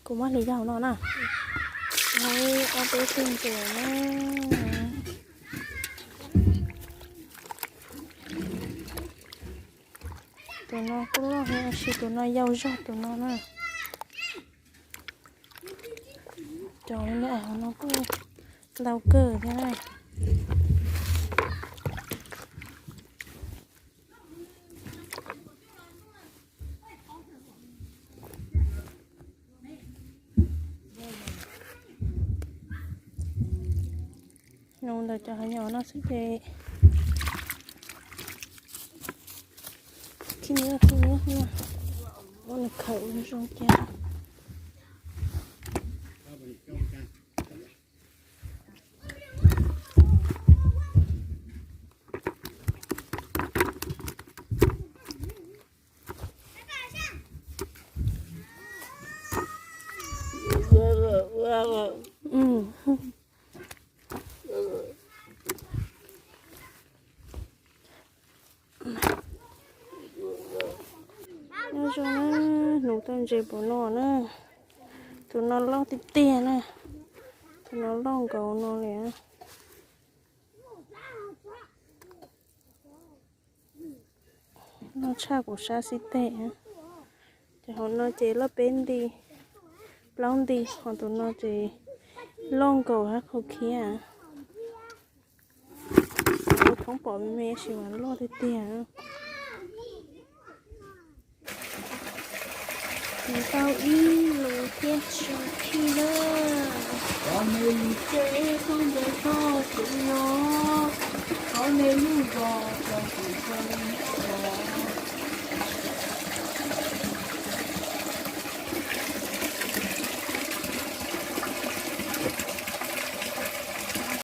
Kuv muab hliv rau hauv no na. Ua, ob peb tug ntses na. Tus no kuj loj heev, tab sis tus no yau zog tus no na. Cov me me hauv no kuj ntau kawg thiab na. Nyob ntawm cov hauv nyom no xwb ces khib nyiab khib nyiab no, muab nws khawm zoo zoo cia. Nyob zoo na, hnuv tau ntses puv no na. Tus no loj tiag tiag na. Tus no loj nkaus no li. Loj tshaj kuv sab xib teg. Ces hauv no ces loj peb nti, plaub nti, ho tus no ces loj nkaus hab qhov khiab. Ua thoob pom me me tab sis mas loj tiag tiag. Nws tau ib lus thiab tsis khib na. Cov me lus tsev koj ncaws txog kuv no, cov me lus zog rau kuv txog li no.